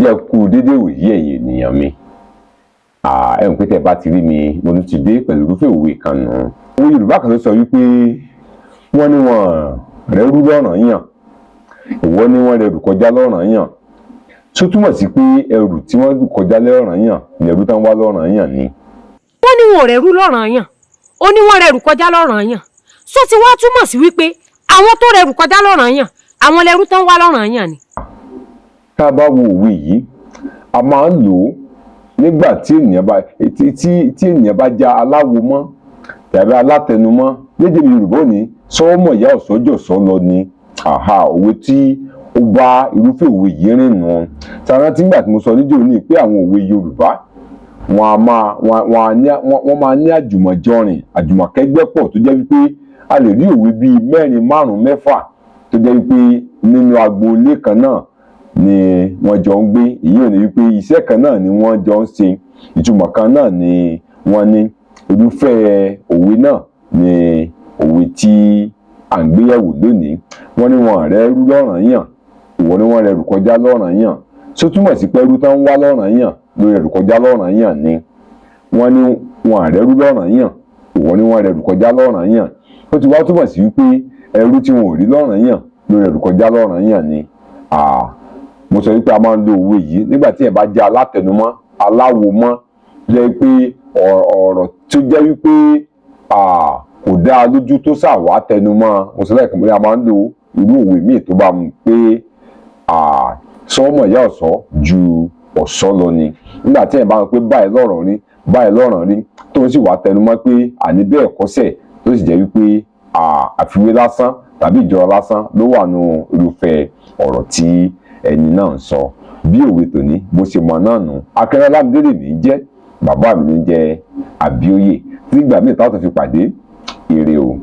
Mo kí ẹ kú dédé ìwòyí, ẹ̀yin ènìyàn mi. Ẹ mọ̀ pé tẹ́ ẹ bá ti rí mi, mo tún ti dé pẹ̀lú irúfẹ́ òwe kan nù. Òwe Yorùbá kan tó sọ wípé wọ́n ní wọn rẹ́rú lọ́ranyàn, ìwọ ní wọ́n rẹrù kọjá lọ́ranyàn. Tó túmọ̀ sí pé ẹrù tí wọ́n rù kọjá lọ́ranyàn lẹrú tán wá lọ́ranyàn ni. Wọ́n ní wọn ò rẹ́rú lọ́ranyàn, ó ní wọ́n rẹrù kọjá lọ́ranyàn. Só ti wá túmọ̀ sí wípé àwọn tó rẹrù kọjá lọ́ranyàn, àwọn lẹrú tán wá lọ́ranyàn ni? Tá a bá wo òwe yìí, a máa ń lò ó nígbà tí ènìyàn bá já aláwo mọ́ tàbí alátẹnumọ́. Lédè Yorùbá, ò ní sọ́wọ́mọ̀ ìyá ọ̀sọ́jọ̀sọ́ lọ ni. Àhà, òwe tí ó bá irúfẹ́ òwe yìí rìn nù. Tààrà tí nígbà tí mo sọ níjó ní pé àwọn òwe Yorùbá, wọn a máa wọn wọn a ní wọn máa ní àjùmọ̀jọrìn, àjùmọ̀kẹ́gbẹ́pọ̀, tó jẹ́ wípé a lè rí òwe bíi mẹ́rin, márùn-ún, mẹ́fà tó jẹ́ wípé nínú agboolé kan náà ni wọ́n jọ ń gbé. Èyí ò ní wípé iṣẹ́ kan náà ni wọ́n jọ ń ṣe, ìtumọ̀ kan náà ni wọ́n ní. Irúfẹ́ òwe náà ni òwe tí à ń gbéyẹ̀wò lónìí. Wọ́n ní wọn rẹ́rú lọ́ranyàn, ìwọ ní wọ́n rẹrù kọjá lọ́ranyàn. Tó túmọ̀ sí pé ẹrú tán ń wá lọ́ranyàn ló rẹrù kọjá lọ́ranyàn ni? Wọ́n ní wọn rẹ́rú lọ́ranyàn, ìwọ ní wọ́n rẹrù kọjá lọ́ranyàn. Ó ti wá túmọ̀ sí wípé ẹrú tí wọn ò rí lọ́ranyàn ló rẹrù kọjá lọ́ranyàn ni? Mo sọ wípé a máa ń lo òwe yìí nígbà tí ẹ bá jẹ́ alátẹnumọ́, aláwo mọ́, jẹ́ pé ọ̀rọ̀ tó jẹ́ wípé kò dáa lójú tó ṣàwá tẹnumọ́. Mo sọ lẹ́ẹ̀kan pé a máa ń lo irú òwe míì tó bá mu pé sọ́mọ̀ ìyá ọ̀sọ́ ju ọ̀sọ́ lọ ni. Nígbà tí ẹ̀ bá ń pé báyìí lọ́rọ̀ rí, báyìí lọ́rọ̀ rí, tó ń sì wá tẹnumọ́ pé àní bẹ́ẹ̀ kọ́sẹ̀, tó sì jẹ́ wípé àfiwé lásán tàbí ìjọra lásán ló wà nù irúfẹ́ ọ̀rọ̀ tí ẹni náà ń sọ. Bí òwe tòní bó ṣe mọ náà nù. Akínọlá Lámídé lèmi jẹ́, bàbá mi ní jẹ́ Àbíòye. Nígbà míì táwọn tó fi pàdé, ire o.